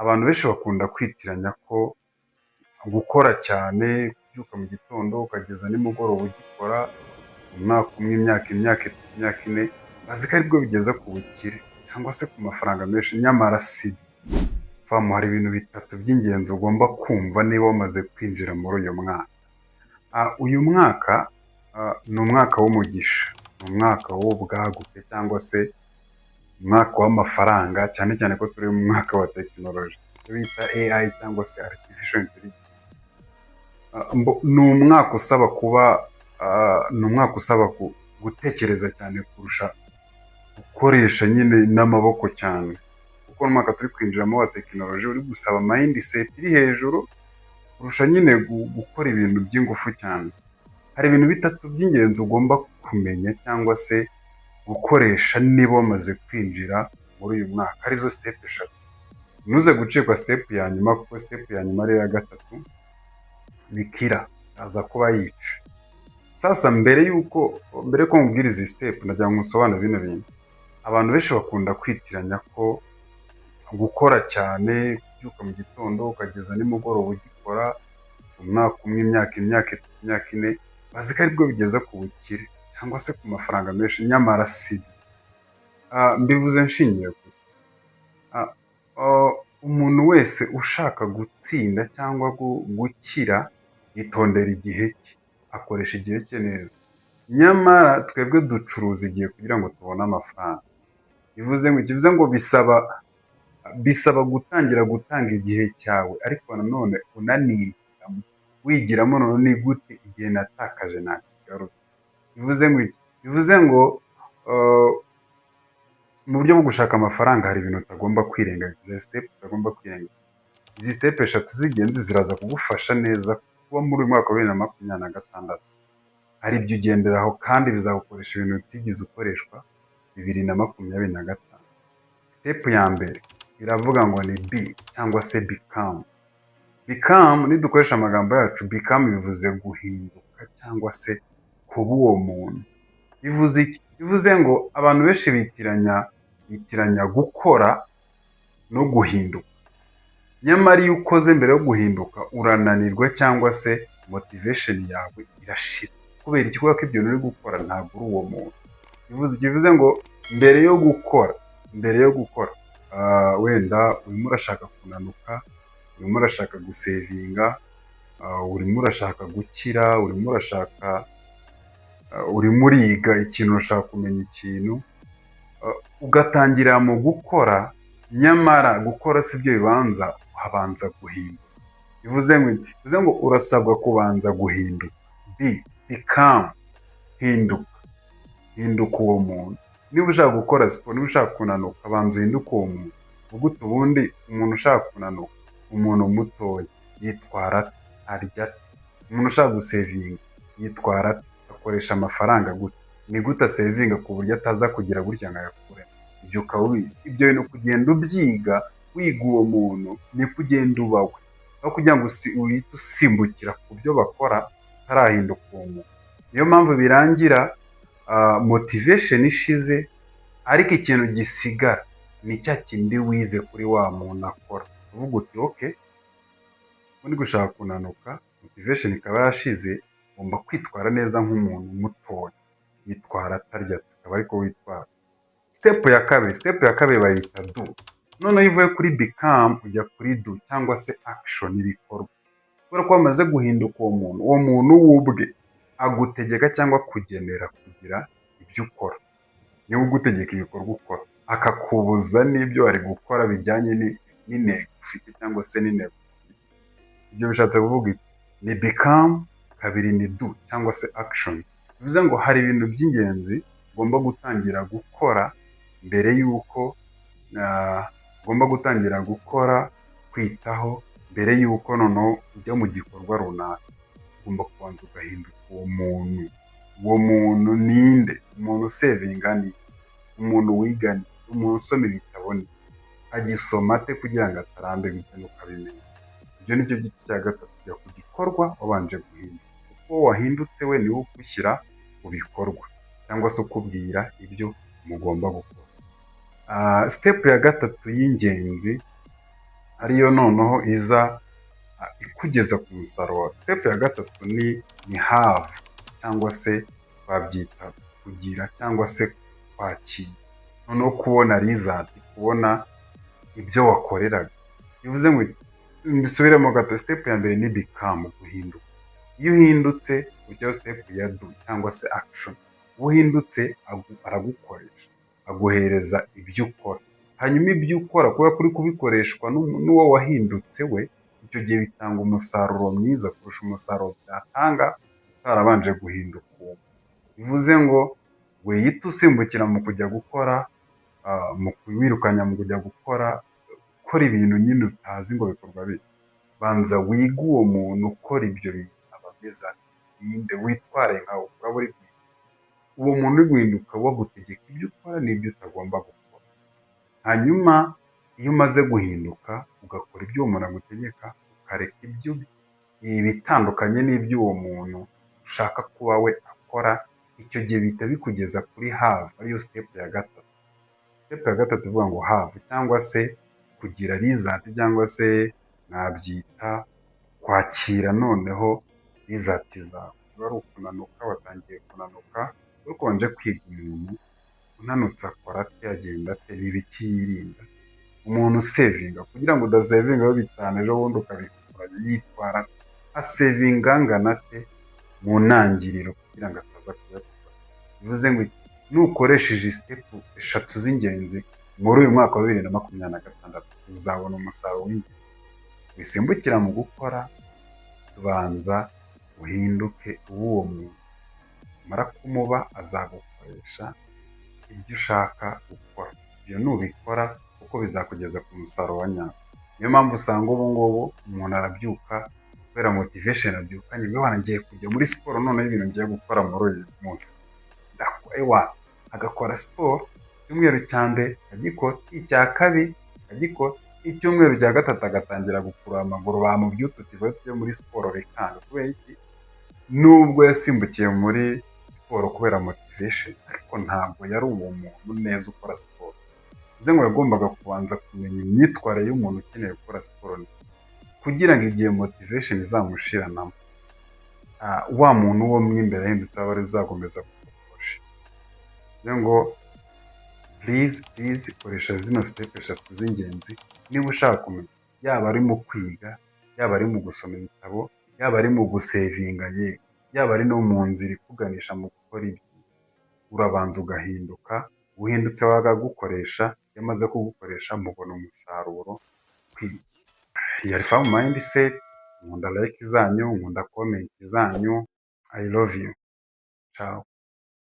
Abantu benshi bakunda kwitiranya ko gukora cyane, kubyuka mu gitondo ukageza nimugoroba ugikora, umwaka umwe, imyaka 3, imyaka 4, bazi ko aribwo bigeza ku bukire cyangwa se ku mafaranga menshi, nyamara si byo. Famu, hari ibintu bitatu by'ingenzi ugomba kumva niba wamaze kwinjira muri uyu mwaka. Uyu mwaka ni umwaka w'umugisha, ni umwaka w'ubwaguke cyangwa se umwaka w'amafaranga, cyane cyane ko turi mu mwaka wa tekinoloji, icyo bita AI cyangwa se artificial intelligence. Ni umwaka usaba kuba ni umwaka usaba gutekereza cyane kurusha gukoresha nyine n'amaboko cyane, kuko umwaka turi kwinjiramo wa tekinoloji uri gusaba mindset iri hejuru kurusha nyine gukora ibintu by'ingufu cyane. Hari ibintu bitatu by'ingenzi ugomba kumenya cyangwa se gukoresha niba wamaze kwinjira muri uyu mwaka, arizo step eshatu. Ntuze gucikwa step ya nyuma, kuko step ya nyuma ariyo ya gatatu ni killer, aza kuba yica. Sasa mbere yuko nkubwira izi step, ndagira ngo nsobanure bino bintu. Abantu benshi bakunda kwitiranya ko gukora cyane, kubyuka mu gitondo ukageza nimugoroba ugikora, umwaka umwe, imyaka 3, imyaka 4, bazi ko aribwo bigeza ku bukire cyangwa se ku mafaranga menshi, nyamara si byo. Mbivuze nshingiye ku umuntu wese ushaka gutsinda cyangwa gukira yitondera igihe cye, akoresha igihe cye neza. Nyamara twebwe ducuruza igihe kugira ngo tubone amafaranga. Bivuze ngo iki? Bivuze ngo bisaba gutangira gutanga igihe cyawe, ariko nanone unanigiramo, wigiramo noneho ni gute igihe natakaje nakigarura. Bivuze ngo iki? Bivuze ngo mu buryo bwo gushaka amafaranga hari ibintu utagomba kwirengagiza, step utagomba kwirengagiza. Izi step eshatu z'ingenzi ziraza kugufasha neza kuba muri uyu mwaka wa 2026 hari ibyo ugenderaho, kandi bizagukoresha ibintu utigeze ukoreshwa 2025. Step ya mbere iravuga ngo ni be cyangwa se become. Become, nidukoresha amagambo yacu, become bivuze guhinduka cyangwa se kuba uwo muntu. Bivuze iki? Bivuze ngo abantu benshi bitiranya gukora no guhinduka. Nyamara iyo ukoze mbere yo guhinduka urananirwa cyangwa se motivation yawe irashira. Kubera iki? Kubera ko ibyo bintu uri gukora ntabwo uri uwo muntu. Bivuze iki? Bivuze ngo mbere yo gukora, wenda urimo urashaka kunanuka, urimo urashaka gusevinga, urimo urashaka gukira, urimo urashaka, urimo uriga ikintu, urashaka kumenya ikintu, ugatangira mu gukora, nyamara gukora si byo bibanza, habanza guhinduka. Bivuze ngo iki? Bivuze ngo urasabwa kubanza guhinduka. Be, become, hinduka. Hinduka uwo muntu. Niba ushaka gukora siporo, niba ushaka kunanuka, banza uhinduke uwo muntu. Uvuge uti: "Ubundi umuntu ushaka kunanuka, umuntu mutoya yitwara ate? Arya ate? Umuntu ushaka gusevinga yitwara ate? Akoresha amafaranga gute? Ni gute asevinga ku buryo ataza kugira gutya ngo ayakuremo?" Ibyo ukaba ubizi. Ibyo bintu kugenda ubyiga, wiga uwo muntu, niko ugenda uba we. Aho kugira ngo uhite usimbukira ku byo bakora utarahinduka uwo muntu. Niyo mpamvu birangira motivation ishize, ariko ikintu gisigara ni cya kindi wize kuri wa muntu akora. Uvuga uti: "Okay, ubundi gushaka kunanuka, motivation ikaba yashize, ngomba kwitwara neza nk'umuntu mutoya. Yitwara atarya?" Akaba ariko witwara. Step ya kabiri bayita do. Noneho iyo uvuye kuri become ujya kuri do cyangwa se action, ibikorwa. Kubera ko wamaze guhinduka uwo muntu, uwo muntu we ubwe agutegeka cyangwa kugenera kugira ibyo ukora. Niwe ugutegeka ibikorwa ukora, akakubuza n'ibyo wari gukora bijyanye n'intego ufite cyangwa se n'intego ufite. Ibyo bishatse kuvuga iki? Ni become, kabiri ni do cyangwa se action. Bivuze ngo hari ibintu by'ingenzi ugomba gutangira gukora mbere y'uko ugomba gutangira gukora, kwitaho mbere y'uko noneho ujya mu gikorwa runaka. Ugomba kubanza ugahinduka uwo muntu. Uwo muntu ninde? Umuntu usevinga ni? Umuntu wiga ni? Umuntu usoma ibitabo ni? Agisoma ate kugira ngo atarambirwa? Ibyo ukabimenya. Ibyo ni byo gice cya gatatu, jya ku gikorwa wabanje guhinduka. Kuko uwo wahindutse we niwe ugushyira mu bikorwa cyangwa se ukubwira ibyo mugomba gukora. Step ya gatatu y'ingenzi ariyo noneho iza ikugeza ku musaruro wawe. Step ya gatatu ni have, cyangwa se twabyita kugira cyangwa se kwakira, noneho kubona result, kubona ibyo wakoreraga. Bivuze ngo, mbisubiremo gato, step ya mbere ni become, guhinduka. Iyo uhindutse ujyaho step ya do cyangwa se action. Uhindutse aragukoresha, aguhereza ibyo ukora. Hanyuma ibyo ukora, kubera ko uri kubikoreshwa n'uwo wahindutse we, icyo gihe bitanga umusaruro mwiza kurusha umusaruro byatanga utarabanje guhinduka uwo. Bivuze ngo wihita usimbukira mu kujya gukora, mu kwirukanya mu kujya gukora ibintu nyine utazi ngo bikorwa bite. Banza wige uwo muntu ukora ibyo bintu aba ameze ate, ninde, witware nkawe. Uraba uri guhinduka. Uwo muntu uri guhinduka we agutegeka ibyo ukora n'ibyo utagomba gukora. Hanyuma iyo umaze guhinduka, ugakora ibyo uwo muntu agutegeka, ukareka ibyo ibitandukanye n'ibyo uwo muntu ushaka kuba we akora, icyo gihe bihita bikugeza kuri have, ariyo step ya gatatu. Step ya gatatu ivuga ngo have cyangwa se kugira result, cyangwa se nabyita kwakira noneho result zawe. Niba ari ukunanuka, watangiye kunanuka ariko wabanje kwiga umuntu unanutse akora ate, agenda ate, ni ibiki yirinda. Umuntu usevinga, kugira ngo udasevingaho 5 ejo bundi ukabikura, yitwara ate, asevinga angana ate mu ntangiriro kugira ngo ataza kuyakura. Bivuze ngo nukoresha izi step eshatu z'ingenzi muri uyu mwaka wa 2026, uzabona umusaruro w'ingenzi. Wisimbukira mu gukora, banza uhinduke ube uwo muntu. Numara kumuba, azagukoresha ibyo ushaka gukora. Ibyo nubikora kuko bizakugeza ku musaruro wa nyawo. Niyo mpamvu usanga ubu ngubu umuntu arabyuka kubera motivation abyukanye ngo ewana ngiye kujya muri siporo, noneho ibintu ngiye gukora muri uyu munsi. Ewana agakora siporo, icyumweru cya mbere akagikora, icya kabiri akagikora, icyumweru cya gatatu agatangira gukurura amaguru, bamubyutsa uti tujye muri siporo bikanga. Kubera iki? Nubwo yasimbukiye muri siporo kubera motivation, ariko ntabwo yari uwo muntu neza ukora siporo. Bivuze ngo yagombaga kubanza kumenya imyitwarire y'umuntu ukeneye gukora siporo, kugira ngo igihe motivation izamushiranamo, wa muntu wo mo imbere yahindutse aba ari uzakomeza kugufasha. Bivuze ngo please, please, koresha zino step eshatu z'ingenzi niba ushaka kumenya, yaba ari mu kwiga, yaba ari mu gusoma ibitabo, yaba ari mu gusevinga, ye yaba ari no mu nzira ikuganisha mu gukora ibyo. Urabanza ugahinduka, uhindutse wagagukoresha, iyo amaze kugukoresha mubona umusaruro ukwiye. Yari Famu Mindset. Nkunda like zanyu, nkunda comment zanyu. I love you, ciao.